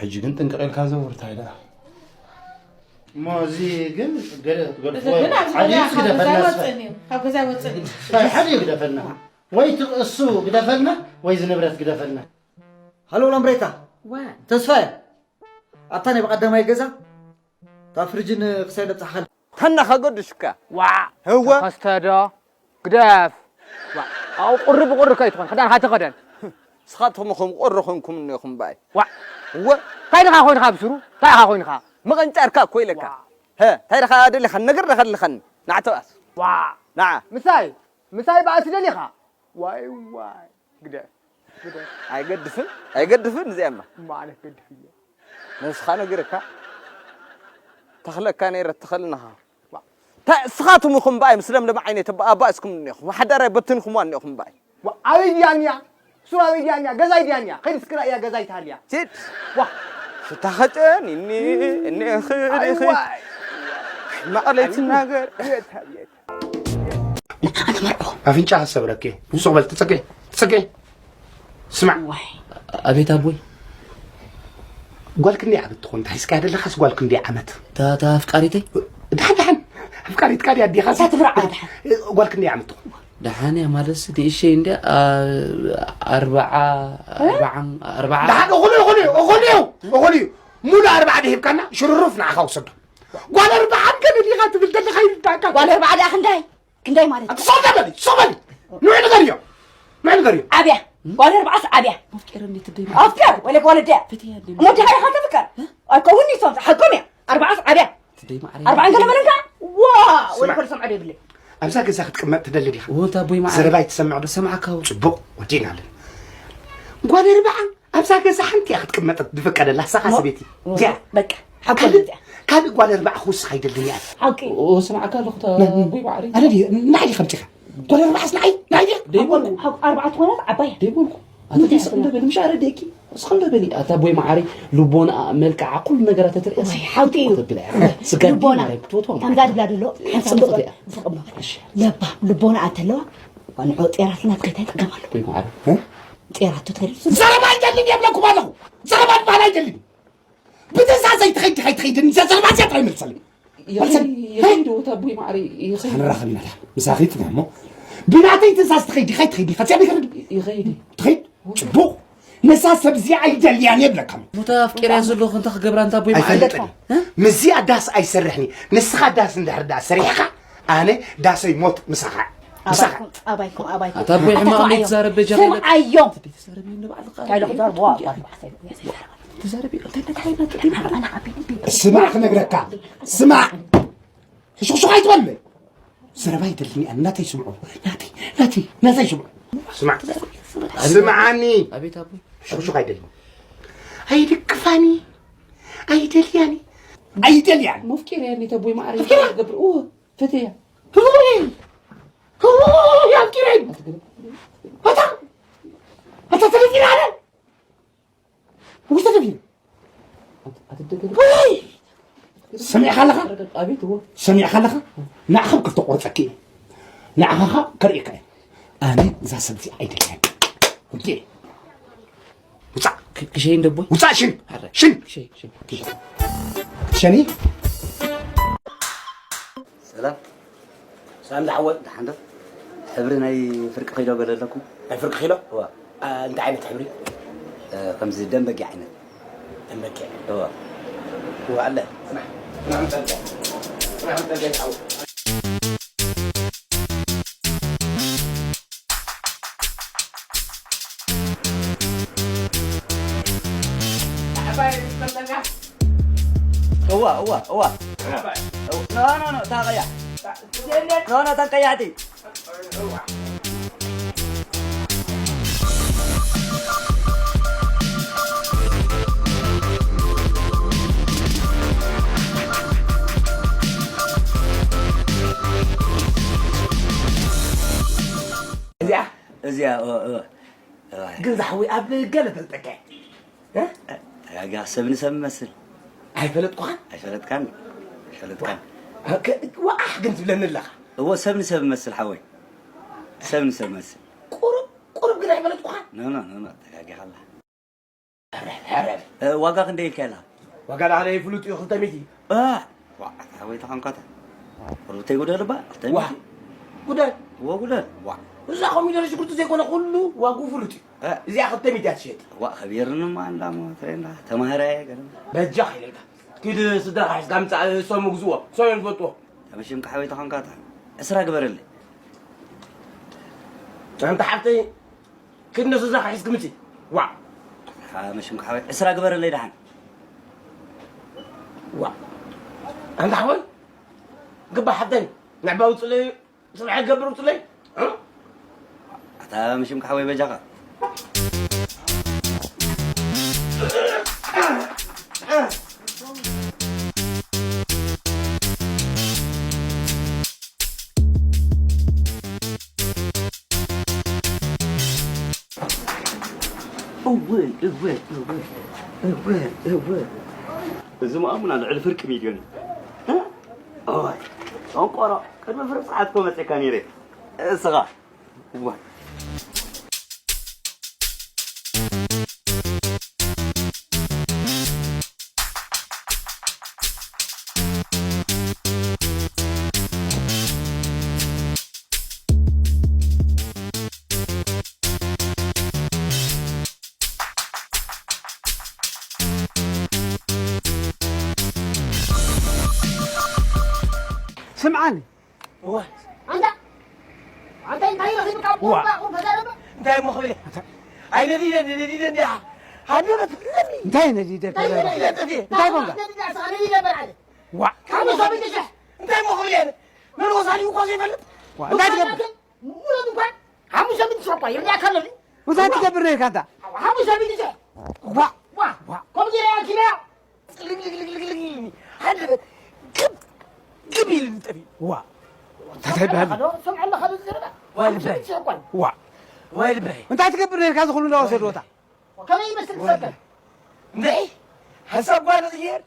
ሕጂ ግን ጥንቅቕ ኢልካ ዘውር፣ እንታይ ደኣ? እሞ እዚ ግን ገለ ክትገድፍዎ እዚ ግን ኣብዚ ሓደ ገዛ እዩ ካብ ገዛ ግደፈና፣ ይወፅእን እዩ። ካብ ገዛ ይወፅእን እዩ። እንታይ ሓደ እዩ ግደፈና። ወይ ት-፣ እሱ ግደፈልና፣ ወይ እዚ ንብረት ግደፈልና። ሃሎ ላምሬታ፣ ዋ ተስፋየ፣ ኣታ ናይ ብቐዳማይ ገዛ እታ ፍርጅን ክሳይ ነብጻሕኻ። ተና ከገድሽካ። ዋዕ ህወ ተኸስተ ዶ ግደፍ። ዋዕ ኣብኡ ቁሪ ብቁሪ ከይትኾን ክዳንካ ተኸደን። ንስኻትኹም ኢኹም ቁሪ ኾንኩም እኒኹም ባይ። ዋዕ እወ እንታይ ድኻ ኮይንካ ብስሩ እንታይ ኢኻ ኮይንካ። ምቕንጫርካ እኮ ኢለካ። ሀ እንታይ ድኻ ደሊኻ ነገር ድኻ ደሊኻኒ። ናዕ ተባስ። ዋዕ ናዓ ምሳይ ምሳይ ባእሲ ደሊኻ። ዋይ ዋይ ግደፍ ግደፍ። ኣይገድፍን ኣይገድፍን እዚኣማ። እሞ ኣነ ክገድፍ እየ። ነብስኻ ነጊረካ ተኽለካ ነይረ ትኸልንኻ። ታ እስኻትም ኢኹም በኣይ ምስ ለምለም ዓይነይ ተባኣባእስኩም እኒኹም ሓዳራይ በትንኩምዋ እኒኹም በኣይ። ኣበይ ድያ እኒኣ? ሱር ኣበይ ድያ እኒኣ? ገዛይ ድያ እኒኣ? ከይዲ እስክራ እያ ገዛይ ትሃልያ። ኪድ ዋ ሽታ ኸጨን እኒ እኒ እኺ እኺ መቐለይ ትናገር። ኣንተ መርዖ ኣፍንጫ ሰብረኪ ሱቕ በል ትጸገ ትጸገ ስማዕ ኣቤት ኣቦይ ጓል ክንደይ ዓመት ትኾን እንታይ እስካ ደለኻስ ጓል ክንደይ ዓመት እታ ኣፍቃሪተይ ድሓን ድሓን ኣፍቃሪትካ ድያ ኣዴኻ ትፍርዓ ድሓን ጓል ክንደይ ዓመት ትኾን ድሓን እያ ማለትስ ንእሸይ እንድያ ኣርብዓ ኣርብዓን ኣርብዓ ድሓን እኹሉ እኹሉ እኹሉ እኹሉ ሙሉ ኣርብዓ ድሂብካና ሽሩሩፍ ንዓኻ ውሰዶ ጓል ኣርብዓን ገለ ዲኻ ትብል ዘለኻ ይርዳእካ ጓል ኣርብዓ ደኣ ክንደይ ክንደይ ማለት እዩ? ሶም በሊ ሶም በሊ ንዑ ንገርዮ ንዑ ንገርዮ ዓብያ ጓል ኣርብዓስ ዓብያ ኣፍቅር ወለ ጓል ኣድያ እሞ ድሃ ኢኻ ተፍቅር ኣይከውን እዩ ሶም ሓቆም እያ ኣርብዓስ ዓብያ ኣርብዓን ገለ በለንካ ዋ ወለ ኮል ሰምዖ ደብለ ኣብዛ ገዛ ክትቅመጥ ትደሊ ዲኻ ወንታ ቦይ ማዓ ዘረባ ይትሰምዕ ዶ ሰምዓካ ጽቡቕ ወዲና ኣለና ጓል ኣርብዓ ኣብዛ ገዛ ሓንቲ እያ ክትቅመጥ ዝፍቀደላ ሳኻ ሰበይቲ እዚኣ በቃ ሓቆ ካልእ ጓል ኣርባዓ ክውስኽ ኣይደልን እያ ሓቂ ስምዓካ ኣለኹ እታ ጎይ ባዕሪ ኣነ ድየ ንዓይ ከምፂኻ ጓል ኣርባዓስ ንዓይ ንዓይ ድያ ደይበልኩ ኣርባዓ ትኾነት ዓባይ ደይበልኩ ኣንተ ስቕ እንደ በሊ ምሽ ኣረደኪ ስቕ እንደ በሊ ኣታ ቦይ መዓሪ ልቦና መልክዓ ኩሉ ነገራት ተትርእያ ወይ ሓቂ እዩ ተብላ ስጋድ ልቦና ማሪ ክትወትዋ ከምዛ ድብላ ደሎ ሓንሳብ ጽብቕቲ እያ። ስቕ እሞ ለባ ልቦና ኣተለዋ ንዑ ጤራትና ትከይታይ ትገባሉ ቦይ መዓሪ ጤራቱ ተልሱ ዘረባ ኣይደልን የብለኩም ኣለኹ ዘረባ ዝበሃል ኣይደልን ብትእዛዘይ ትኸይድ ዲኻ ኣይትኸይድን እዛ ዘረባ እዚኣ ጥራይ መልሰለይ መልሰለይ ይኸይድ ወታ ኣቦይ ማዕረይ ይኸይድ ንራኸብ ኢና ድሓር ምሳኺ ትና እሞ ብናተይ ትእዛዝ ትኸይድ ዲኻ ኣይትኸይድ ኢኻ እዚኣ ይኸይድ ይኸይድ ትኸይድ ጽቡቕ ነዛ ሰብ እዚኣ ኣይደልያን የብለካ ሞታ ኣፍቂርያ ዘለኹ እንተ ክገብራ እንታ ኣቦይ ማዕረይ ኣይፈልጥን ምስዚኣ ዳስ ኣይሰርሕን እዩ ንስኻ ዳስ እንድሕር ደኣ ሰሪሕኻ ኣነ ዳሰይ ሞት ምሳኻ ምሳኻ ኣባይኩም ኣባይኩም ኣባይኩም ኣታ ኣቦይ ሕማቕ ትዛረብ በጃ ስምዓዮም እንታይ ኢሉ ክዛረብ ዋ ስማዕ ክነግረካ ስማዕ ሕሹኽሹኽ ኣይትበል ዘረባ ይደልኒ ኣነ ናተይ ስምዑ ናተይ ናተይ ናተይ ስምዑ ስማዕ ስምዓኒ ሕሹኽሹኽ ኣይደልኒ ኣይድግፋኒ ኣይደልያኒ ኣይደልያን መፍቂር ያኒ ተቦይ ማዕረ ይገብር እዎ ፈተያ ኣፍቂረይ ኣታ ኣታ ተለፊና ኣለ ውስተ ተፊ ሰሚዕካ ኣለኻ ኣቤት እዎ ሰሚዕካ ኣለኻ ንዓኻ ክልተ ቆርፀኪ እየ ንዓኻኻ ከርእየካ እየ ኣነ እዛ ሰብዚ ኣይደልያን ውዴ ውፃእ ክሸይ እንደቦይ ውፃእ ሽን ሽን ክሸይ ክሸኒ ሰላም ሰላም ዝሓወት ደሓን ዶ? ሕብሪ ናይ ፍርቂ ኪሎ ገለ ኣለኩም? ናይ ፍርቂ ኪሎ? እዋ። እንታይ ዓይነት ሕብሪ? ከምዚ ደም በጊዕ ዓይነት። ደም በጊዕ? እዋ። እዋ ኣለ። እዋ እዋ እዋ ኖ ኖ ኖ እታ ቀያሕ ኖ ኖ እተን ቀያሕቲ እዚኣ እዚኣ ግን ዝሓወይ ኣብ ገለ ፈልጠካ ተጋጊኻ ሰብ ንሰብ መስል ኣይፈለጥኩኻን ኣይፈለጥካን ኣይፈለጥካን ወኣሕ ግን ትብለኒ ኣለኻ እዎ ሰብ ንሰብ መስል ሓወይ ሰብ ንሰብ መስል ቁሩብ ቁሩብ ግን ኣይፈለጥኩኻን ኖ ኖ ኖ ተጋጊኻ ኣላ ሕረፍ፣ ሕረፍ። እ፣ ዋጋ ክንደይ ኢልካ ኣላ? ዋጋ ናህለይ ፍሉጥ እዩ፣ ክልተ ሚእቲ። እ፣ ዋ፣ ኣታ ወይ ተኾንካታ። ቁርብተይ ጉደል እባ፣ ክልተ ሚእቲ። ዋ፣ ጉደል። ዎ፣ ጉደል። ዋ። እዛ ኮሚደረ ሽጉርቲ ዘይኮነ ኩሉ ዋግኡ ፍሉጥ እዩ። እ። እዚኣ ክልተ ሚእቲ እያ ትሸየጥ። ዋ፣ ከቢርንማ እንዳሞ፣ ተሬንዳ፣ ተማሃራየ ገርም። በጃ ከይለልካ። ኪድ ስድራኻ ሒዝካ ምጻእ፣ እሶም ምግዝዎ፣ እሶም እዮም ዝፈልጥዎ። ተመሽምካ ሓወይ ተኾንካታ። ዕስራ ግበረለይ። ኣንታ ሓፍተይ፣ ኪድ ንስድራኻ ሒዝክ ምጺ። ዋ። ኣታ መሽምካ ሓወይ፣ ዕስራ ግበረለይ ደሓን። ዋ። ኣንታ ሓወይ፣ ግባ ሓፍተይ፣ ንዕባ ውጽለይ፣ ጽባሕ ገብር ውጽለይ። ኣታ መሽምካ ሓወይ በጃኻ። እወ፣ እወ፣ እወ፣ እወ፣ እወ፣ እወ። እዚ መኣሙና ልዕሊ ፍርቂ ሚልዮን እዩ። እ? እዋይ፣ ጨንቆሮ፣ ቅድሚ ፍርቂ ሰዓት እኮ መጺእካ ነይረ። እስኻ፣ እዋይ። ስምዓኒ። እዋ፣ ኣንታ፣ ኣንታ እንታይ ረኺብካ? እዋ። ቁምባ፣ ቁም ተዛረበ። እንታይ እሞ ክብል እየ? ኣይ ነዲደ፣ ነዲደ እንዲያ። ሃደበት ለሚ። እንታይ ነዲደ እንታይ ተዛረበ? ነዲደ ጠፊኤ? እንታይ ኮንካ? ነዲደ ኣስኻ ነዲደ በልዓለ። ዋ። ካብ መሳብ ይገሸሕ። እንታይ እሞ ክብል እየ? መን ወሳኒ እኮ ዘይፈልጥ። ዋ፣ እንታይ ትገብር? ሙሉ እንኳን ሓሙሽተ ሚእቲ ሽሕ እኳ ይርዳእካ ኣሎ። እንታይ ትገብር ነርካ ኣንታ? ሓሙሽተ ሚእቲ ሽሕ። ዋ። ዋ። ዋ። ከምኡ ገይረ እያ ኪዳ። ጽልግልግልግልግልግ። ሃደበት። ግብ፣ ግብ ኢሉ ጠፊኡ። ዋ። እንታይ በሃል? ዶ፣ ስምዐ ኣለኻ ዶ ዝዘረባ? ዋይ ልበይ። ሓሙሽተ ሚእቲ ሽሕ እኳ። ዋ። ዋይ ልበይ። እንታይ ትገብር ነርካ እዚ ኩሉ እንዳወሰድዎ እታ? ከመይ ይመስል ትሰከር? እንዴ? ሓንሳብ ጓል ይቕየር፣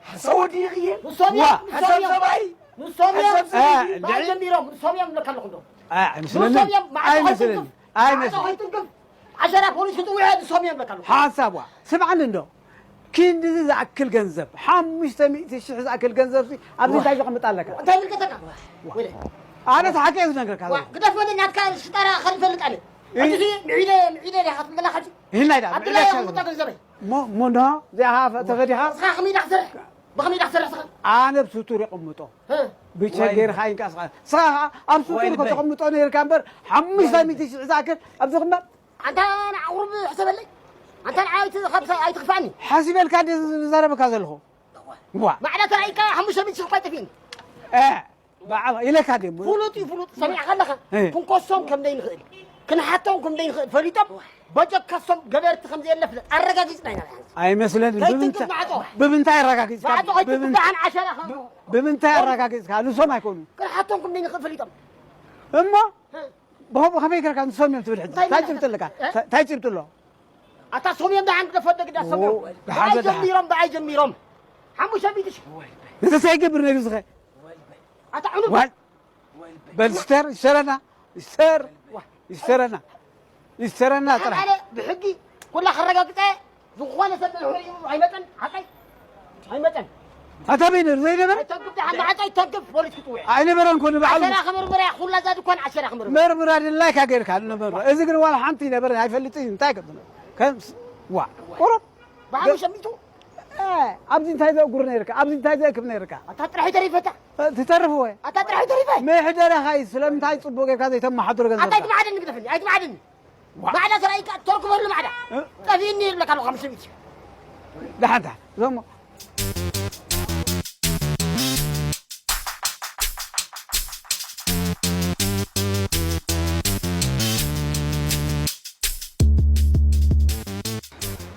ሓንሳብ ወዲ ይቕየር። ንሶም ዋ፣ እዮም፣ ንሶም ሓንሳብ እዮም። ሰብኣይ፣ ንሶም እዮም። ሓንሳብ ሰበይቲ። እ፣ ብኣይ ጀሚሮም፣ ንሶም እዮም እብለካ ኣለኹ ዶ። እ፣ ኣይመስለንን። ንሶም እዮም፣ መዓልቲ ኣይመስለንን። ከይትንክፍ፣ መዓልቲ ኣይመስለንን። ከይትንክፍ፣ ዓሸራ ፖሊስ ክጥውዕ እዮም፣ ንሶም እዮም እብለካ ኣለኹ። ሓንሳብ ዋ፣ ስምዓኒ እንዶ። ክንድዚ ዝኣክል ገንዘብ፣ ሓሙሽተ ሚእቲ ሽሕ ዝኣክል ገንዘብ ሲ፣ ኣብዚ ዋ። እንታይ ዘቐምጥ ኣለካ? እንታይ ይምልከተካ? ወይለ። ኣነ እቲ ሓቂ እየ ዝነግረካ ዋ፣ ዘለኹ። ግደፍ ወደ ናትካ ሽጣራ ከይፈልጥ ኣነ። እ? ሕጂ ሲ፣ ምዒደ፣ ምዒደ ዲኻ ትብለና ሕጂ? ይህን ኣይዳ፣ ኣድላይ ምዕዳግ እየ ክምጣ ገንዘበይ። ሞ-፣ ሞንዶ፣ እዚኣ ኸዓ ተፈዲኻ? ንስኻ ከመይ ኢኻ ትሰርሕ? ብኸመይ ኢኻ ትሰርሕ ንስኻ? ኣነ ብስቱር ይቕምጦ። እ? ብቸገር ኸዓ ይንቀሳቐስ። ንስኻ ኸዓ ኣብ ስቱር ወይ ልበይ። ከተቕምጦ ነይርካ እምበር፣ ሓሙሽተ ሚእቲ ሽሕ ዝኣክል ኣብዚ ክምበር? ኣንታ ንዓ ቁሩብ ሕሰበለይ። ኣንታ ንዓ ኣይት-፣ ካብ-፣ ኣይትኽፋእኒ። ሓሲበልካ እንደ ዝዛረበካ ዘለኹ። ዋ። ማዕዳ ተራእይካ ሓሙሽተ ሚእቲ ሽሕ እኳ ኣይጠፍእኒ። እ። ብዓባ ኢለካ ድየ እሞ? ፍሉጥ እዩ፣ ፍሉጥ። ሰሚዕካ ኣለኻ? እ። ክንኮሶም ከም ዘይንኽእል፣ ክንሓቶም ከም ዘይንኽእል ፈሊጦም፣ በጀካ እሶም ገበርቲ ከም ዘየለ ፍለጥ። ኣረጋጊጽና ኢና ንሕና። ኣይመስለንን። ከይትንክፍ ብምንታ-፣ ማዕጾ። ብምንታይ ኣረጋጊጽካ? ማዕጾ ከይትንክፍ ብምን-፣ ደሓን ዓሸራ ከም ብ-፣ ብምንታይ ኣረጋጊጽካ? ንሶም ኣይኮኑን። ክንሓቶም ከም ዘይንኽእል ፈሊጦም። እሞ? እ። ብኸ-፣ ብኸመይ ገርካ ንሶም እዮም ትብል ሕጂ? እንታይ እንታይ ማለት? ጭብጢ ኣለካ? እ? እንታይ ጭብጢ ኣሎ? ኣታ ሶም እዮም ደሓን ግደፎ፣ ደግዳ ሶም እዮም። ኦ፣ ደሓን ብኣይ ዘ-፣ ደሓን። ጀሚሮም፣ ብኣይ ጀሚሮም። ሓሙሽተ ሚእቲ ሽሕ። ንሰ እንታይ ይገብር ነይሩ ዝኸ? ኣታ ዕኑድ። ዋይ። በል ስተር፣ ይሰረና፣ ይሰር፣ ይሰረና፣ ይሰረና ጥራሕ። ኣነ ብሕጊ ኩላ ከረጋግጸ፣ ዝኾነ ሰብ ንድሕሪኡ ኣይመጸን፣ ሓቀይ ኣይመጸን። ኣታ በይ ነይሩ ዘይነበረ? ኣይተንክፍ፣ ደሓን ማዕጾ ኣይተንክፍ፣ ፖሊስ ክትውዕ። ኣይነበረን ኮነ ባዕሉ። ዓሸራ ክምርምራ፣ ኩላ እዛ ድኳን ዓሸራ ክምርምራ። መርምራ ድላይካ ገይርካ ንመርምራ። እዚ ግን ዋላ ሓንቲ ይነበረ ኣይፈልጥን እዩ። እንታይ ከም ከም ዋ፣ ቁሩብ። ብሓሙሽተ ሚእቲ? እ፣ ኣብዚ እንታይ ዘእጉር ነይርካ? ኣብዚ እንታይ ዘእክብ ነይርካ? ኣታ ጥራሕ ተሪፈታ። እ፣ ትተርፍ ወይ? ኣታ ጥራሕ ተሪፈ። መሕደራኻ እዩ። ስለምንታይ ጽቡቕ ጌርካ ዘይተመሓድሮ ገንዘብካ? ኣታ ኣይትመዓደኒ ግደፈኒ፣ ኣይትመዓደኒ። ዋ። ማዕዳ ተራእይካ ተርክበሉ ማዕዳ። እ? ጠፊእኒ ይብለካ ኣለኹ፣ ሓሙሽተ ሚእቲ። ደሓንታ፣ እዞም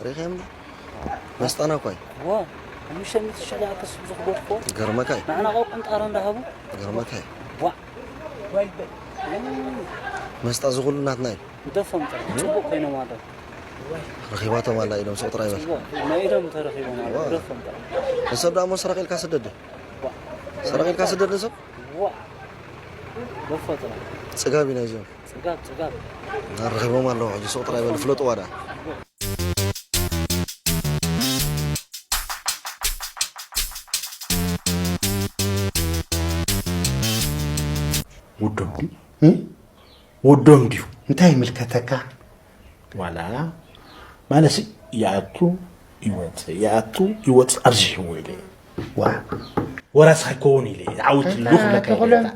ሪኸዮም ዶ? መስጣና እኮ እዩ። ዋ፣ ሓሙሽተ ሚእቲ ሽሕ ደኣ ከስብ ዝኽበድኮ። ገርመካ እዩ። ንዓና ቃው ቅንጣሮ እንዳሃቡ። ገርመካ እዩ። ዋ። መስጣ ዝኹሉ ናትና እዩ። ደፎም ጥራሕ፣ ጽቡቕ ኮይኖም ኣለዉ። ረኺባቶም ኣላ ኢዶም፣ ስቕ ጥራይ በል። ጽቡቕ፣ ናይ ኢዶም ተረኺቦም ኣለዉ፣ ዋ። ደፎም ጥራሕ። ንሰብ ደኣ እሞ ሰረቕ ኢልካ ስደድ። ዋ። ሰረቕ ኢልካ ስደድ ንሰብ። ዋ። ደፎ ጥራሕ። ጽጋብ እዩ ናይዚኦም። ጽጋብ፣ ጽጋብ። ረኺቦም ኣለዉ፣ ሕጂ ስቕ ጥራይ በል፣ ፍለጥዋ ደኣ። ወዶም ድዩ? እም? ወዶም ድዩ? እንታይ ይምልከተካ? ዋላ ማለሲ ይኣቱ ይወፅእ፣ ይኣቱ ይወፅእ፣ ኣብዚ ሽው ኢለ። ዋ። ወራስ ኣይከውን ኢለ፣ ዓወት ኣንታ ልኹለካ ኢለ። ተኽሎም፣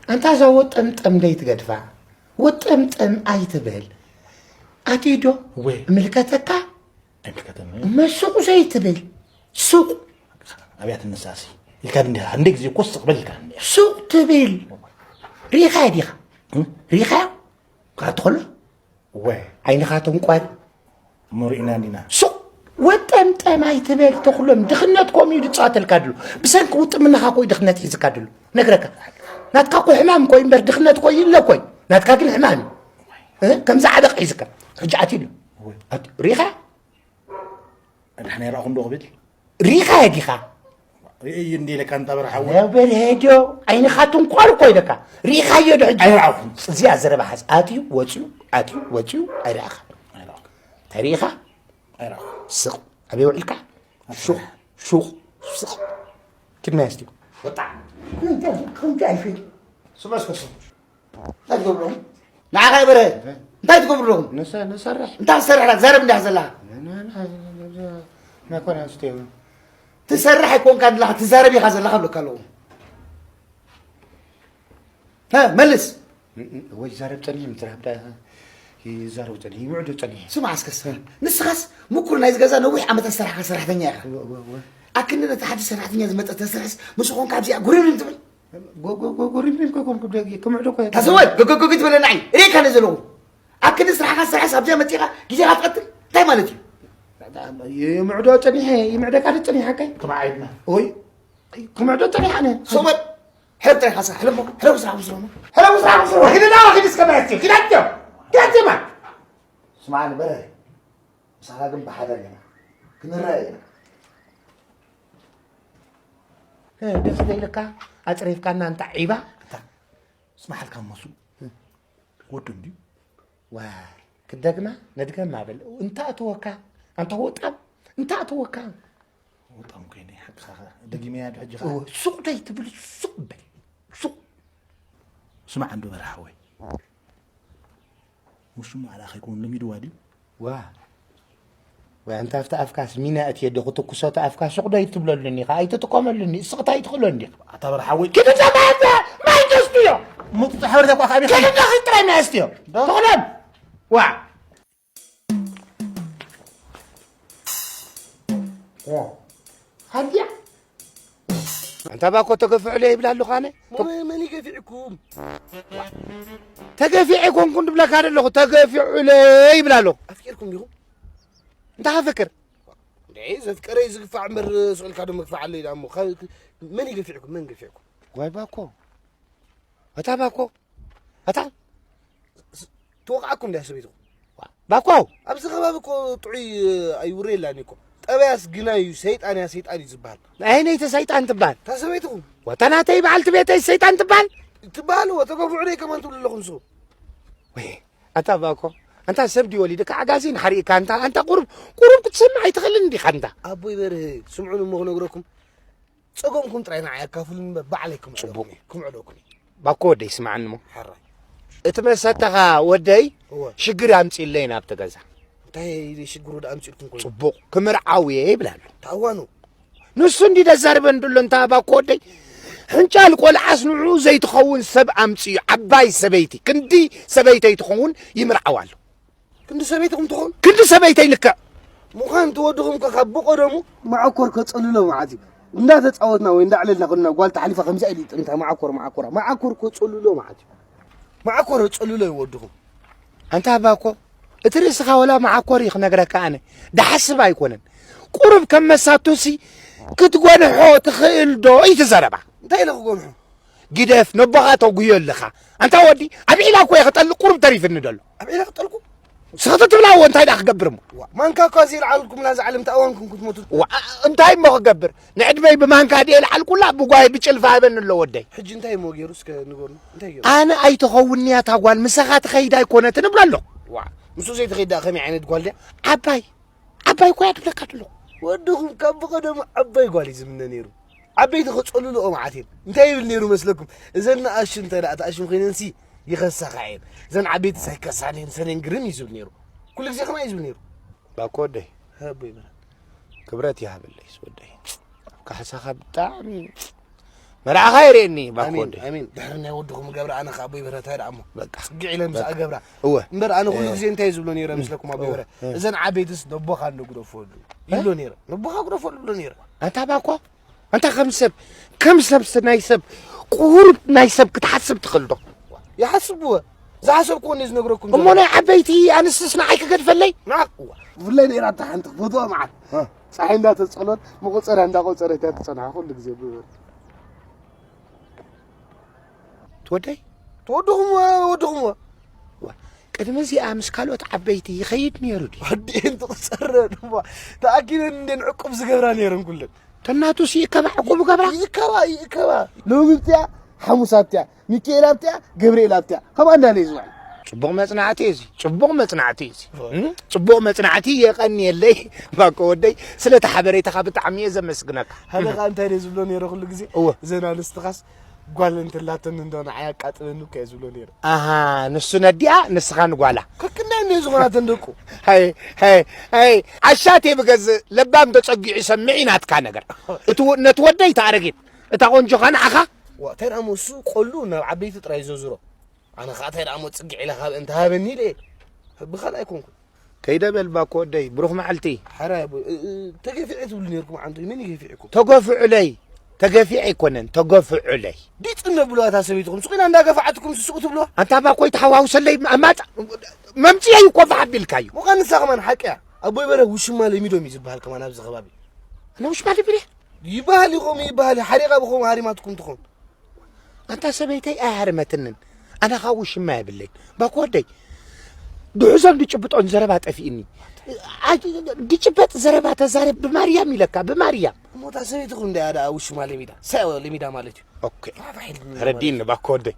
ኣንታ እዛ ወጠምጠም ደይ ትገድፋ? ወጠምጠም ኣይትበል። ኣትዩ ዶ? ወይ። ይምልከተካ? ኣይምልከተኒ። መሱቕ ዘይትብል። ሱቕ። ኣብያት ንሳሲ። ኢልካ እንዲኻ፣ እንደ ግዜ እኮ ስቕ በል ኢልካ እንዲኻ። ሱቕ ትብል። ሪኢኻዮ ዲኻ? እም? ሪኢኻዮ? ክሓቲ ከሎ? ወይ። ዓይንኻ ተንቋሪ። እሞ ርኢና እንዲና። ሱቕ። ወጠምጠም ኣይትበል ተኽሎም። ድኽነት ኮም እዩ ዝጻወተልካ ድሉ። ብሰንኪ ውጥምናኻ ኮይ ድኽነት ሒዝካ ድሉ። ነግረካ። ናትካ ኮ ሕማም ኮይ እምበር ድኽነት ኮይ ይለ ኮይ። ናትካ ግን ሕማም እዩ። እ? ከምዚ ዓበቕ ሒዝካ። ሕጂ ኣትዩ ኣሎ። ወይ። ኣት-፣ ሪኢኻ? ኣድሓን ኣይረኣኹን ዶ ክብል? ሪኢኻዮ ዲኻ? ርእይ እንዲ ኢለካ እንታ በርሓ ወይ? በርሄ ዶ? ዓይንኻ ትንቋር እኮ ኢለካ። ሪኢኻዮ ዶ ሕጂ? ኣይረኣኹን። እዚኣ ዘረባ ሓዝ። ኣትዩ፣ ወፅዩ፣ ኣትዩ፣ ወፅዩ፣ ኣይረኣኻ። ኣይረኣኹን። እንታይ ሪኢኻ? ኣይረኣኹን። ስቕ። ኣበይ ውዒልካ? ኣብ ሹቕ፣ ስራሕ። ሹቕ፣ ስቕ። ኪድና ያስቲ። ወጣ። ከምዚ ኣይፍል። ስመስ ከሰ። እንታይ ትገብሩ ኣለኹም? ንዓኻ ይበርሀ። እንታይ ትገብሩ ኣለኹም? ንሰ-፣ ንሰርሕ። እንታይ ትሰርሕ ኢኻ? ትዛረብ እንዲኻ ዘለኻ። ን-፣ ን-፣ ን-፣ ን-፣ ን-፣ ናኮና ስቴ። ትሰርሕ ኣይኮንካን ዘለኻ፣ ትዛረብ ኢኻ ዘለኻ እብለካ ኣለኹ። ሀ፣ መልስ። ን-፣ ን-፣ ወይ ይዛረብ ጸኒሑ፣ ምትራብ ዳ-፣ ይዛረብ ጸኒሑ፣ ይምዕዶ ጸኒሑ። ስማዕ እስከ፣ እስከ። ንስኻስ ምኩር ናይዚ ገዛ ነዊሕ ዓመታት ዝሰርሕካ ሰራሕተኛ ኢኻ። ወ-፣ ወ-፣ ወ-። ኣክንዲ ነቲ ሓድሽ ሰራሕተኛ ዝመጸ ተስርሕስ፣ ምስ ኾንካ ኣብዚኣ ጉሪሪም ትብል? ጎ-፣ ጎ-፣ ጎ-፣ ጎሪሪም ከ ኮንኩ ደግ-፣ ክምዕዶ እኮ እየ። ታዘወል፣ ጎጎጎጊ ትብለና ዓይኒ። ርእየካ ነዘለኹ። ኣብ ክንዲ ስራሕካ ዝሰርሐስ ኣብዚኣ መጺኻ ግዜኻ ትቐትል? እንታይ ማለት እዩ? ይምዕዶ ጸኒሐ፣ ይምዕደካ ዶ ጸኒሐ ሓቀይ? ክምዓ ኢልና። ኦይ፣ ክምዕዶ ጸኒሐ ኣነ። ሶመል፣ ሕረብ ጥራይ ኢኻ ስራሕ፣ ሕረብ እሞ፣ ሕረብ ስራሕ ምስሎሞ። ሕረብ ስራሕ ምስሎሞ። ኪድ ዳ፣ ኪድ እስከ ማያት፣ ኪድ ኣትዮ። ኪድ ኣትዮ ማ። ስምዓኒ በረረ። ምሳኻ ግን ብሓዳር ኢና። ክንረኣይ ኢና። እ፣ ደስ ዘይለካ ኣጽሪፍካና እንታ ዒባ። ኣታ፣ ስማሓልካ መሱ። ወዱ እንድዩ። ዋይ፣ ክደግማ ነድገማ በል። እንታ እተወካ፣ ኣንታ ወጣም፣ እንታ እተወካ። ወጣም ኮይነ፣ ሓቅኻ ኸ፣ ደጊመያ ዶ ሕጂ ኸ? እወ፣ ሱቕ ደይ ትብል፣ ሱቕ በል። ሱቕ። ስማዕ እንዶ በርሓ ወይ። ውሽሙ ዓላ ከይከውን ለሚድዋ ድዩ? ዋ። ወይ ኣንታ ኣብቲ ኣፍካስ ሚና እቲ የዶ ክትኩሶ እቲ ኣፍካ ሱቕ ዶ ኣይትብለሉኒ ኢኻ፣ ኣይትጥቀመሉኒ፣ እስቕታ ኣይትኽእሎን ዲኻ? ኣታ በርሓ ወይ። ክዲ ዘማተ ማይ ደስትዮ። ሙጥጥ ሕብሪ ተቋ ካቢ። ክዲ ደኺ ጥራይ ማይ ኣስትዮ። ዶ? ተኽሎም። ዋ። ኦ። ሃድያ። ኣንታ ባኮ ተገፍዑለይ ይብላ ኣለኹ ኣነ። ሞ-፣ መን ይገፊዕኩም? ተገፊዐ ኣይኮንኩን ድብለካ ደለኹ፣ ተገፊዑለይ ይብላ ኣለኹ። ኣፍቂርኩም ዲኹም? እንታይ ከፍቅር? እንዴ፣ ዘፍቀረ እዩ ዝግፋዕ እምበር፣ ስቕ ኢልካ ዶ መግፋዕ ኣሎ ኢላ እሞ፣ ካብ፣ መን ይገፊዕኩም? መን ገፊዕኩም? ዋይ ባኮ። ኣታ ባኮ። ኣታ። ስ-፣ ትወቕዓኩም ድያ ሰበይትኹም? ባኮ። ኣብዚ ከባቢ እኮ ጥዑይ ኣይውረየላን እዩ እኮ። ጠበያስ ግናይ እዩ፣ ሰይጣን እያ፣ ሰይጣን እዩ ዝበሃል። ኣየነይቲ ሰይጣን ትበሃል? እታ ሰበይትኹም። ወታ ናተይ በዓልቲ ቤተይ ሰይጣን ትበሃል? ትበሃል እዎ፣ ተገፍዑለይ ከማን ትብሉ ኣለኹም ንስኹም። ወይ፣ ኣታ ባኮ፣ ኣንታ ሰብ ድዩ ወሊድካ ዓጋዚ ንሓሪእካ፣ ኣንታ፣ ኣንታ ቁሩብ፣ ቁሩብ ክትሰምዕ ኣይትኽእልን እንዲኻ ኣንታ? ኣቦይ በርሀ፣ ስምዑኒ እሞ ክነግረኩም። ጸገምኩም ጥራይ ንዓይ ኣካፍሉኒ እምበር ባዕለይ ክምዕደኩም ጽቡቕ። እየ፣ ክምዕደኩም እየ። ባኮ ወደይ ስምዓኒ እሞ። ሕራይ። እቲ መሰተኻ ወደይ እወ። ሽግር ኣምጺእለይ ናብቲ ገዛ። እንታይ ሽግሩ ደኣ ኣምጺእልኩም ኮይኑ? ጽቡቕ፣ ክምርዓው እየ ይብል ኣሎ። ተኣዋኑ። ንሱ እንዲ ደዛርበን ድሎ እንታ ባኮ ወደይ። ሕንጫል ቆልዓስ ንዕኡ ዘይትኸውን ሰብ ኣምጽኡ፣ ዓባይ ሰበይቲ፣ ክንዲ ሰበይተይ ትኸውን ይምርዓው ኣሎ። ክንዲ ሰበይትኹም ትኾን? ክንዲ ሰበይተይ ልክዕ። ምዃን እቲ ወድኹም ከ ካብ ብቐደሙ መዓኮር ከጸልሎ መዓት እዩ። እንዳተጻወትና ወይ እንዳዕለልና ከለና ጓል ተሓሊፋ ከምዚኣ ኢሉ ይጥምታ፣ መዓኮር፣ መዓኮራ። መዓኮር ከጸልሎ መዓት እዩ። መዓኮር ከጸልሎ እዩ ወድኹም። ኣንታ ኣባ እኮ እቲ ርእስኻ ወላ መዓኮር እዩ ክነግረካ ኣነ። ድሓስብ ኣይኮነን። ቁሩብ ከም መሳቱሲ ክትጎንሖ ትኽእል ዶ እዩ እቲ ዘረባ። እንታይ ኢለ ክጎንሖ? ግደፍ፣ ነቦኻ ተጉዮ ኣለኻ። ኣንታ ወዲ፣ ኣብ ዒላ እኮ እየ ክጠልቕ ቁሩብ ተሪፍኒ ደሎ። ኣብ ዒላ ክጠልቁ? ስኽቲ ትብላ እዎ፣ እንታይ ደኣ ክገብር እሞ? ዋ፣ ማንካ እኳ ዘይልዓልኩምላ እዛ ዓለም ተኣዋንኩም ክትሞቱ። ዋ፣ እንታይ እሞ ክገብር? ንዕድመይ ብማንካ ድየ ልዓልኩላ፣ ብጓሂ ብጭልፋ ሃበኒ ኣሎ ወደይ። ሕጂ እንታይ እሞ ገይሩ እስከ ንገሩኒ? እንታይ ገይሩ? ኣነ ኣይትኸውንያ እታ ጓል፣ ምሳኻ ትኸይድ ኣይኮነትን እብሎ ኣለኹ። ዋ፣ ምስኡ ዘይትኸይድ ደኣ ከመይ ዓይነት ጓል ድያ? ዓባይ፣ ዓባይ እኮ እያ ትብለካ ዘለኹ። ወድኹም ካብ ብቐደሙ ዓባይ ጓል እዩ ዝምነ ነይሩ። ዓበይቲ ክጸልልኦ መዓት እየን። እንታይ ይብል ነይሩ መስለኩም? እዘን ንኣሽቱ እንታይ ደኣ ተኣሽም ኮይነንሲ ይኸሳኻ እየን። እዘን ዓበይቲ ሳይከሳን እየን፣ ሰነን ግርም እዩ ዝብል ነይሩ። ኩሉ ግዜ ከማይ እዩ ዝብል ነይሩ። ባኮ ወደይ፣ ሃቦይ በራ። ክብረት ይሃበለይ ወደይ። ካሕሳኻ ብጣዕሚ መርዓኻ የርእየኒ ባኮ ኣሜን፣ ወደይ። ኣሜን። ድሕሪ ናይ ወድኹም ገብረ ኣነ ኸዓ ኣቦይ በረ እንታይ ደኣ እሞ? በቃ። ጽግዕ ኢለ ምስ በቃ። ኣገብራ። እወ። እምበር ኣነ ኩሉ እ። ግዜ እንታይ ዝብሎ ነይረ ምስለኩም ኣቦይ እወ። በረ? እ። እዘን ዓበይትስ ነቦኻ እንዶ ግደፈሉ። እ? ይብሎ ነይረ። ነቦኻ ግደፈሉ ብሎ ነይረ። ኣንታ ባኮ፣ ኣንታ ከም ሰብ፣ ከም ሰብስ ናይ ሰብ፣ ቁሩብ ናይ ሰብ ክትሓስብ ትኽእል ዶ? ይሓስብዎ። ዝሓሰብክዎ እንደ ዝነግረኩም እሞ ዘለኹ። ናይ ዓበይቲ ኣንስትስ ንዓይ ክገድፈለይ? ንዓ-፣ እዋ። ብፍላይ ነይራ እታ ሓንቲ ክፈትዋ መዓት። እ። ጸሓይ እንዳተጸሎት፣ መቆጸርያ እንዳቆጸረት እያ ትጸንሓ ኩሉ ግዜ ብእብር። ትወደይ? ትወድኹምዎ፣ ወድኹምዎ። ዋ፣ ቅድሚ እዚኣ ምስ ካልኦት ዓበይቲ ይኸይድ ነይሩ ድዩ? ኣዲኤን ትቑጸረን እሞ፣ ተኣኪበን እንዴን ዕቁብ ዝገብራ ነይረን ኩለን። ተናቱስ ይእከባ ዕቁብ ገብራ? ይእከባ፣ ይእከባ። ሎሚ ኣብቲያ፣ ሓሙስ ኣብቲያ፣ ሚካኤል ኣብቲያ፣ ገብርኤል ኣብቲያ። ከምኣ እንዳለ እዩ ዝውዕል። ጽቡቕ መጽናዕቲ እዩ እዚ። ጽቡቕ መጽናዕቲ እዩ እዚ። እም? ጽቡቕ መጽናዕቲ፣ የቐንየለይ። ባኮ ወደይ፣ ስለቲ ሓበሬታኻ ብጣዕሚ እየ ዘመስግነካ። ሓደ ኸኣ እንታይ ድየ ዝብሎ ነይረ ኩሉ ግዜ? እወ። እዘን ኣንስትኻስ ጓል እንተላተኒ እንዶ ንዓይ ኣቃጥበኒ እኮ እየ ዝብሎ ነይረ። ኣሃ፣ ንሱ ነዲኣ፣ ንስኻ ንጓላ። ከክንዳይ እንድየ ዝኾናተን ደቁ። ሃይ፣ ሃይ፣ ሃይ፣ ዓሻት እየ ብገዝእ፣ ለባም ተጸጊዑ ይሰምዕ እዩ ናትካ ነገር። እቲ ወ-፣ ነቲ ወደይ ተኣረጊት፣ እታ ቆንጆኻ ንዓኻ። ዋ፣ እንታይ ደኣ እሞ እሱ ቆሉ ናብ ዓበይቲ ጥራይ ዘዙሮ። ኣነ ኸኣ እንታይ ደኣ እሞ ጽግዕ ኢለ ካብ እንተ ሃበኒ ኢለ እየ። ብኻልእ ኣይኮንኩን። ከይደ በል ባኮ ወደይ፣ ብሩኽ መዓልቲ። ሓራይ ኣቦይ፣ እ-፣ እ-፣ ተገፊዐ ትብሉ ነይርኩም ዓንቶይ፣ መን ይገፊዕኩም? ተገፍዑለይ፣ ተገፊዐ ኣይኮነን፣ ተገፍዑለይ። ዲጽ እነብሉዋ እታ ሰበይትኹም፣ ስቕ ኢላ እንዳገፍዓትኩም ስቕ ትብሉዋ? ኣንታ ባኮይ ተሓዋውሰለይ፣ ኣማጻ-፣ መምጽኤይ እኮ ፋሕ ኣቢልካዮ። ወቓ ንሳ ከማን ሓቂ እያ። ኣቦይ በረ ውሽማ ለሚዶም እዩ ዝበሃል ከማን ኣብዚ ከባቢ። ኣነ ውሽማ ለሚደ? ይበሃል ይኾም፣ ይበሃል እዩ። ሓሪቓ ብኾም ሃሪማትኩም ትኾን። ኣንታ ሰበይተይ ኣይሃረመትንን። ኣነ ኻብ ውሽማ የብለይን። ባኮ ወደይ፣ ድሑዞን ድጭብጦን ዘረባ ጠፊእኒ። ኣይ፣ ድጭበጥ ዘረባ ተዛረብ ብማርያም ኢለካ፣ ብማርያም። እሞ እታ ሰበይትኹም እንድያ ደኣ ውሽማ ለሚዳ። ሳይ ለሚዳ ማለት እዩ። ኦኬ። ፋሕ ኢልኩም ተረዲእኒ ባኮ ወደይ።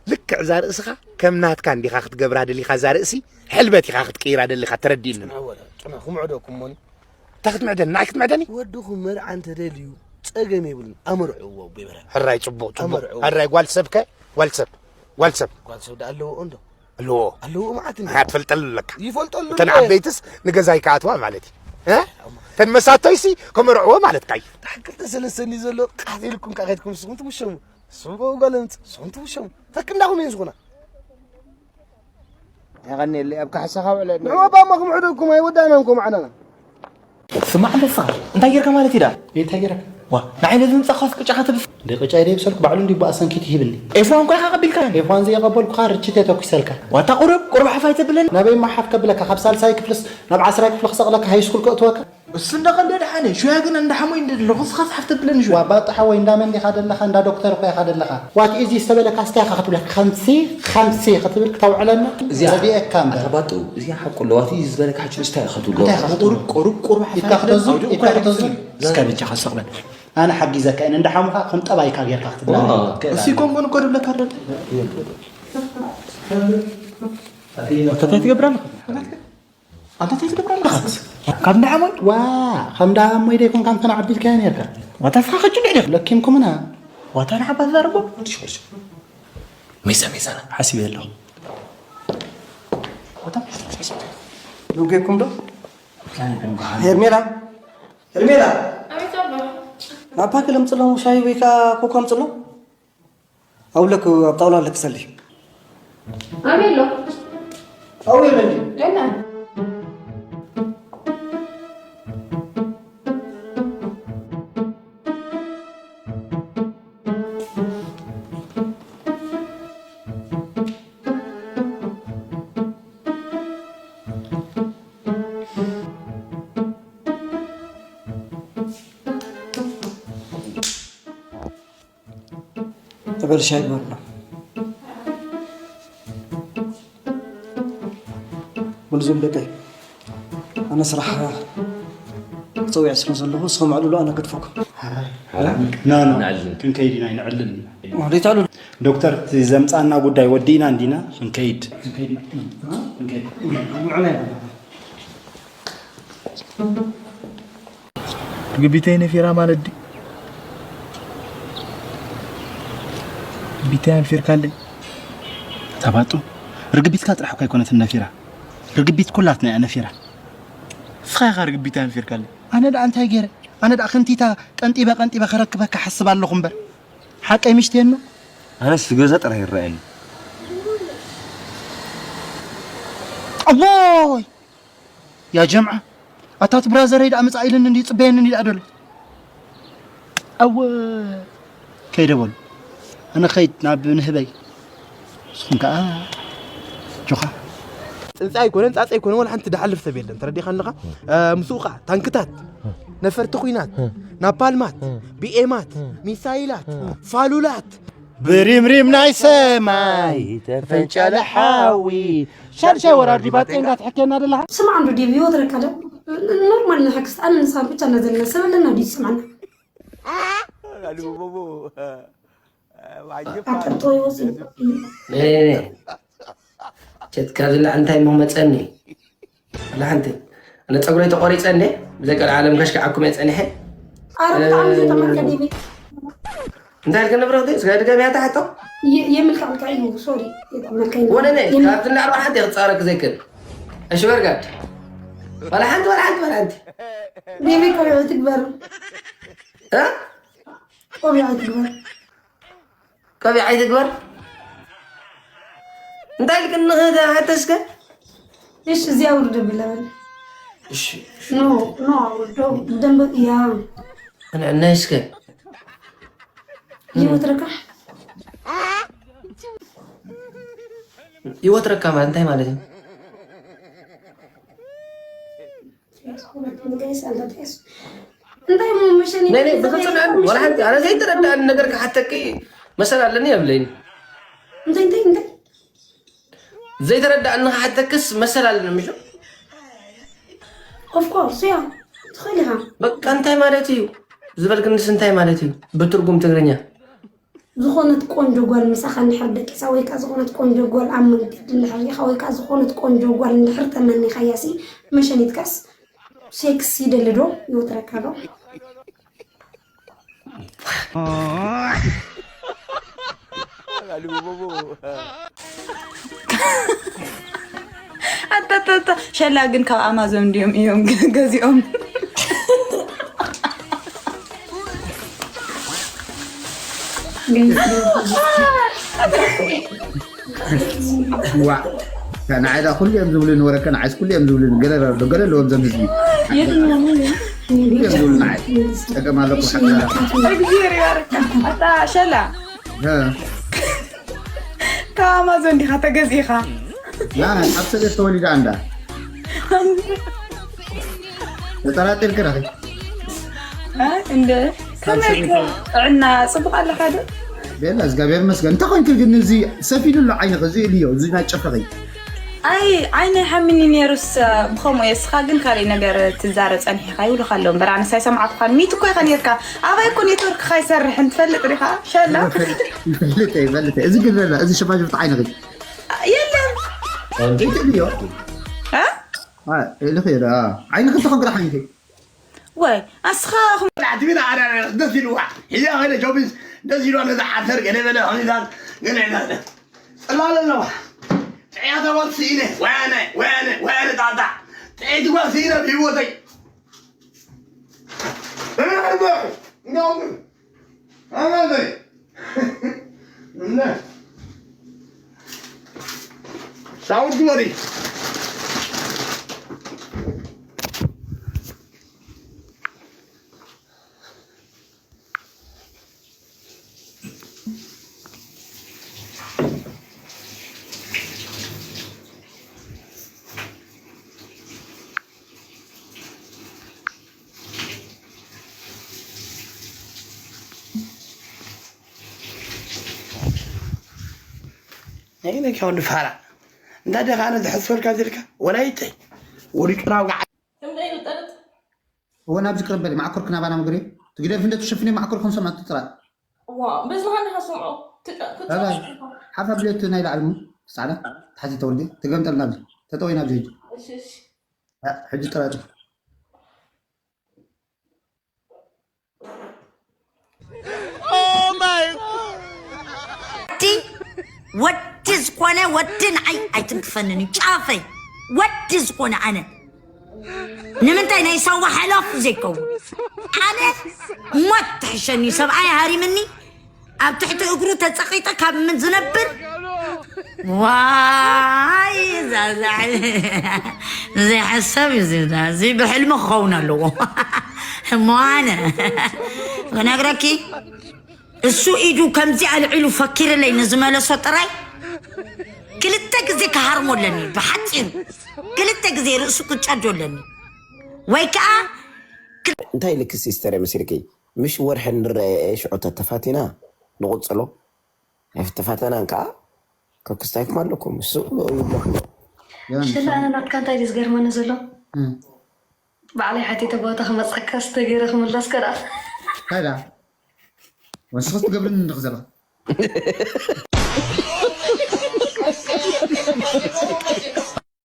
ልክዕ እዛ ርእስኻ ከም ናትካ እንዲኻ ክትገብራ ደሊኻ፣ እዛ ርእሲ ሕልበት ኢኻ ክትቅይራ ደሊኻ፣ ተረዲእኒ። ጽንሑ ወለ፣ ጽንሑ፣ ክምዕደኩም እሞኒ። እንታይ ክትምዕደኒ? ንዓይ ክትምዕደኒ? ወድኹም መርዓ እንተደልዩ ጸገም የብሉን። ኣመርዕዎ ኣቦይ በረ። ሕራይ ጽቡቕ፣ ጽቡቕ። ኣመርዕዎ። ሕራይ ጓል ሰብከ? ጓል ሰብ። ጓል ሰብ። ጓል ሰብ ደኣ ኣለዎ እንዶ? ኣለዎ። ኣለዎ መዓት እንዶ? ኣይ፣ ትፈልጠሉ ኣለካ። ይፈልጠሉ እተን ኣለዎ። ዓበይትስ ንገዛይ ክኣትዋ ማለት እዩ። እ? እተን መሳቶይሲ ከመርዕዎ ማለትካ እዩ። ደሓር ክልተ ሰለስተ እንድዩ ዘሎ፣ ቃፍ ኢልኩም ከኣ ከይድኩም ንስኹም ትውሸሙ። ንስኹም ከኣ ጓል ኣምጽ-፣ ንስኹም ትውሸሙ። ከክንዳኹም እየን ዝኾና። የቐንየለይ፣ ኣብ ካሕሳኻ ውዕለኒ። ንዑ ኣባ እሞ ክምዕደኩም ኣይወዳእናን እኮ ማዕናና። ስማዕ እንተ ንስኻ፣ እንታይ ጌርካ ማለት እዩ ደኣ? እንታይ ጌርካ? ዋ፣ ንዓይ ነዚ ምጻእኻስ ቅጫ ክትብስ? እንደ ቅጫ ይደብሰልኩ ባዕሉ እንዲዩ ብኣሰንኪት ይህብኒ። ኤፍ ዋን እኮ ኢኻ ቀቢልካ። ኤፍ ዋን ዘየቐበልኩኻ ርችት እየ ተኩሰልካ። ዋታ ቁሩብ፣ ቁሩብ ሓፍ ኣይተብለኒ። ናበይ እማ ሓፍ ከብለካ? ካብ ሳልሳይ ክፍልስ ናብ ዓስራይ ክፍሊ ክሰቕለካ ሃይስኩል ከእትወካ? እሱ እንዳቐልደ ደሓነ፣ ሹያ ግን እንዳሓሞይ እንደ ዘለኹ ንስኻ ሓፍ ተብለኒ ሹያ። ዋ፣ ባጣ ሓወይ፣ እንዳ መን ዲኻ ደለኻ? እንዳ ዶክተር እኮ ኢኻ ደለኻ። ዋት ኢዚ ዝተበለካ ስታይ ኢኻ ክትብለካ? ከምሲ፣ ከምሲ ክትብል ክተውዕለና እዚኣ ረድኤካ እምበር። ኣታ ባጡ፣ እዚኣ ሓቁ ኣለዋ። እቲ ዝበለካ ሕጂ ስታይ ኢኻ ትብሎ። እንታይ ኢኻ ክትብሎ? ቁሩብ፣ ቁሩብ፣ ቁሩብ ሓፍ ኢድካ ኣይትበል። ክትህዙ፣ ኣውዲኡ ኢድካ እኳ ክትህዙ። ኣይትበል። እስከ በጃኻ ስቕ በል። ኣነ ሓጊዘካ እየ። እንዳሓሙኻ ከም ጠባይካ ጌርካ ክትብላ ዋ፣ ትኽእል እሱ ኣለኻ። ይኮንኩን እኮ ድብለካ ኣሎ። እንታይ ትገብር ኣለኻ? ኣንታ እንታይ ትገብር ኣለኻ? ካብ እንዳ ሓሞይ? ዋ፣ ካብ እንዳ ሓሞይ ደይኮን፣ ካብ እንተን ዓቢልካዮ ኔርካ። ዋታ ስኻ ከጭ እንድሕር። ለኪምኩምና። ዋታ ንዓባ ትዛረቦ? ወዲ ሽኮር። ሜሳ፣ ሜሳ። ሓሲበ ኣለኹ። ዋታ? ደው ጌርኩም ዶ? ሄርሜላ? ሄርሜላ? ኣቤት ኣባ። ናብ ፓክ ለምጽሎም ሻሂ ወይ ከኣ ኮካ ኣምጽሎም? ኣውለክ ኣብ ጣውላ ኣለክ ሰሊ። ኣበይ ኣሎ? ኣው የለን። ደና። እበል ሻይ ግበርና። በሉ ዞም ደቀይ፣ ኣነ ስራሕ ክጸውዕ ስለ ዘለኹ፣ ንስኹም ኣዕልሉ፣ ኣነ ገድፈኩም። ሓራም። ና፣ ና። ንዕልል። ክንከይድ ኢና፣ ኣይንዕልልን። ወዴት ኣዕልሉ? ዶክተር፣ እቲ ዘምጻና ጉዳይ ወዲእና እንዲና፣ ክንከይድ። ክንከይድ ኢና። ክንከይድ። ንዑ ናይ ግቢተይ ነፊራ ማለት ድዩ? ርግቢት ኣንፊርካለይ። ተባጡ፣ ርግቢትካ ጥራሕ እኮ ኣይኮነትን ነፊራ። ርግቢት ኩላትና እያ ነፊራ። ንስኻ ኢኻ ርግቢት ኣንፊርካለይ። ኣነ ደኣ እንታይ ገይረ? ኣነ ደኣ ከምቲታ ቀንጢበ ቀንጢበ ከረክበካ ሓስብ ኣለኹ እምበር። ሓቀይ ምሽቲ እኖ? ኣነስ ገዛ ጥራሕ ይረኣየኒ። ኣቦይ! ያ ጀምዓ፣ ኣታ እቲ ብራዘረይ ደኣ መጻእ ኢሉኒ እንድዩ ይጽበየኒ እንድዩ ደኣ ደሎ። ኣወ፣ ከይደ በሉ። ኣነ ኸይድ ናብ ንህበይ። ንስኹም ከኣ ጆኻ። ጽንጻይ ኣይኮነን፣ ጻጸ ኣይኮነን፣ ወላ ሓንቲ ድሓልፍ ሰብ የለን። ተረዲኻ ኣለኻ? እ፣ ምስኡ ኸኣ ታንክታት፣ ነፈርቲ ኲናት፣ ናፓልማት፣ ቢኤማት፣ ሚሳይላት፣ ፋሉላት፣ ብሪምሪም ናይ ሰማይ ተፈንጨለ ሓዊ። ሻድሻይ ወራር ዲባ ጤንጋ ትሕኬና ደለኻ? ስማዕ እንዶ ዴቪ፣ ወትረካ ዶ? ኖርማል ንሕክስ፣ ኣነ ንስኻ ብቻ እና ዘለና ሰብ ኣለና ድዩ ዝሰማዕና? ኣጠጦ ይወስድ። ቸትካ ዝላ እንታይ እሞ መጸኒ? ወላ ሓንቲ። ኣነ ጸጉረይ ተቆሪጸ እንዴ? ብዘይ ቀልዓለም ከሽክዓኩም እየ ጸኒሐ። ኣረ ብጣዕሚ እ፣ ዘጠመልካ ዴቪ። እንታይ ኢልክኒ ብረኽቲ? እስከ ድገምያ እታ ሕቶ። የ-፣ የምልካዕልካ እዩ፣ ሶሪ፣ የጠመልካ እዩ። ወለለ፣ የም-፣ ካብቲ እንዳ ኣርባዕተ ክጻረክ ዘይክእል። እሺ፣ ወርጋድ። ወላ ሓንቲ፣ ወላ ሓንቲ፣ ወላ ሓንቲ። ዴቪ ቆቢዕ ትግበር። እ? ቆቢዕ ትግበር። ቆቢዕ ኣይትግበር። እንታይ ኢልክኒ ንኽህደ ሓተስከ? እሺ፣ እዚኣ ውርድ ብለበል። እሺ፣ እሺ። ኖ፣ ኖ፣ ውርዶ፣ ብደንብ፣ ያ። ንዕናይ እስከ። ይወትረካ። ይወትረካ ማለት እንታይ ማለት እዩ? እንታይ እሞ መሸኒ ናይ፣ ናይ፣ ብፍጹም ናይ፣ ወላ ሓንቲ፣ ኣነ ዘይተረድኣኒ ነገር ክሓተኪ መሰል ኣለኒ የብለይን። እንታይ፣ እንታይ፣ እንታይ? ዘይተረድኣኒ ክሓተክስ መሰል ኣለኒ፣ ምሽ? Of course፣ ያ፣ ትኽእል ኢኻ። በቃ እንታይ ማለት እዩ? ዝበልክንስ እንታይ ማለት እዩ? ብትርጉም ትግርኛ። ዝኾነት ቆንጆ ጓል ምሳኻ እንድሕር ደቂሳ፣ ወይ ከኣ ዝኾነት ቆንጆ ጓል ኣብ መንገዲ እንድሕር ሪኢኻ፣ ወይ ከኣ ዝኾነት ቆንጆ ጓል እንድሕር ተመኒኻያሲ፣ መሸኒትካስ ሴክስ ይደሊ ዶ? ይወትረካ ዶ? ኣታታታ፣ ሸላ ግን ካብ ኣማዞን እንድዮም እዮም ገዚኦም። ዋ፣ ንዓይ ዳ ኩሉ እዮም ዝብሉኒ፣ ወረከ ንዓይስ ኩሉ እዮም ዝብሉኒ። ገለ ዶ፣ ገለ ኣለዎም ዘም ህዝቢ። የትኛው ነው? ኩሉ እዮም ዝብሉ ንዓይ። ጸገም ኣለኩም ሓታ። እግዚኣብሔር ይባርካ። ኣታ ሸላ። እ። ካብ ኣማዞን ዲኻ ተገዚእኻ? ና፣ ኣብ ሰገት ተወሊዳ እንዳ። ተጠራጢርኪ ረኺ። እ፣ እንደ ከመይ ጥዕና ጽቡቕ ኣለኻ ዶ? ቤላ፣ እግዚኣብሔር ይመስገን። እንታይ ኮንኪ ግን እዚ ሰፊኑ ኣሎ ዓይንኺ፣ እዚ ኢልዮ፣ እዚ ናይ ጨፈኺ። ኣይ፣ ዓይነይ ሓሚኒ ነይሩስ፣ ብኸምኡ እየ። እስኻ ግን ካልእ ነገር ትዛረብ ጸኒሕካ ይብሉኻ ኣለዉ እምበር፣ ኣነስ ኣይሰማዕኩኻን። ሚት እኮ ኢኻ ነይርካ። ኣባይ እኮ ኔትወርክኻ ኣይሰርሕን፣ ትፈልጥ ዲኻ? ሸላ? ይፈልጥ እየ፣ ይፈልጥ እየ። እዚ ግን በላ፣ እዚ ሸፋሽፍቲ ዓይንኺ። የለን። እንዴት ኢልዮ? እ? ኣይ፣ ኢልኺ ዳ። ዓይንኺ ተኸግራ ዓይንኺ። ወይ፣ ኣስኻ ኹም- ላዕቲ ቢና ኣረ፣ ኣረ፣ ደስ ኢልዋ። ሒዛ ኸይደ ጆቢስ፣ ደስ ኢልዋ፣ ነዛ ዓተር ገለ በለ፣ ኸሚዛን፣ ገለ በለ። ጽላለ ኣለዋ። ጥዕያታ ጓል ስኢነ፣ ወያነ፣ ወያነ፣ ወያነ ጣጣ። ጥዕይቲ ጓል ስኢነ ብህይወተይ። እረ፣ እረ፣ እረ፣ እረ፣ እረ። እነ። ሳውንድ ግበሪ። ናይ ነካ ወዲ ፋራ። እንዳ ደኻ ኣነ ዝሕስበልካ ዝልካ ወላይተይ። ወዲ ቅራው ገዓ። ከምዛ ይልጠልጥ። እወ፣ ናብዚ ቅርብ በሊ፣ ማዕኮርክ ናባና መግሪ። ትግደፍ እንደ ትሸፍኒ ማዕኮርክ ክንሰምዖ ትጥራ። ዋ፣ በዚ ኸንዲ ኸሰምዖ። ትጫ-፣ ትጫ-፣ ባባይ፣ ሓፍ ኣብልዮ እቲ ናይ ላዕሊ ሙ፣ ጻዕዳ፣ ታሕቲ ተወልደ፣ ትገምጠል ናብዚ። ተጠወይ ናብዚ ሕጂ። እሺ፣ እሺ። እ፣ ሕጂ ጥራጭ። Oh my God! ወዲ ዝኾነ ወዲ ንዓይ ኣይትንክፈንን እዩ ጫፈይ። ወዲ ዝኾነ ኣነ ንምንታይ ናይ ሳዋ ሓላፍ ዘይከውን ኣነ ሞት ትሕሸኒ። ሰብኣይ ሃሪምኒ ኣብ ትሕቲ እግሩ ተጸቒጠ ካብ ምን ዝነብር ዋይ ዘይሓሰብ እዩ። እዚ ብሕልሚ ክኸውን ኣለዎ። እሞ ኣነ ክነግረኪ እሱ ኢዱ ከምዚ ኣልዒሉ ፈኪርለይ ንዝመለሶ ጥራይ ክልተ ግዜ ክሃርሞ ኣለኒ። ብሓፂሩ ክልተ ግዜ ርእሱ ክጨዶ ኣለኒ። ወይ ከዓ እንታይ ኢልክ ሲስተር? መሲልኪ ምሽ ወርሒ ንረአ ሽዑ ተተፋቲና ንቕፅሎ። ኣይፍተፋተናን ከዓ ከክስታይኩም ኣለኩም። እሱ ይብለኩም። ሽላ ኣነ ናትካ እንታይ ድዩ ዝገርመኒ ዘሎ? ባዕለይ ሓቲተ ቦታ ክመፀካ ስተገይረ ክምለስከ ደኣ እንታይ ደኣ ወስኽስ ትገብርኒ እንድኽ ዘለኻ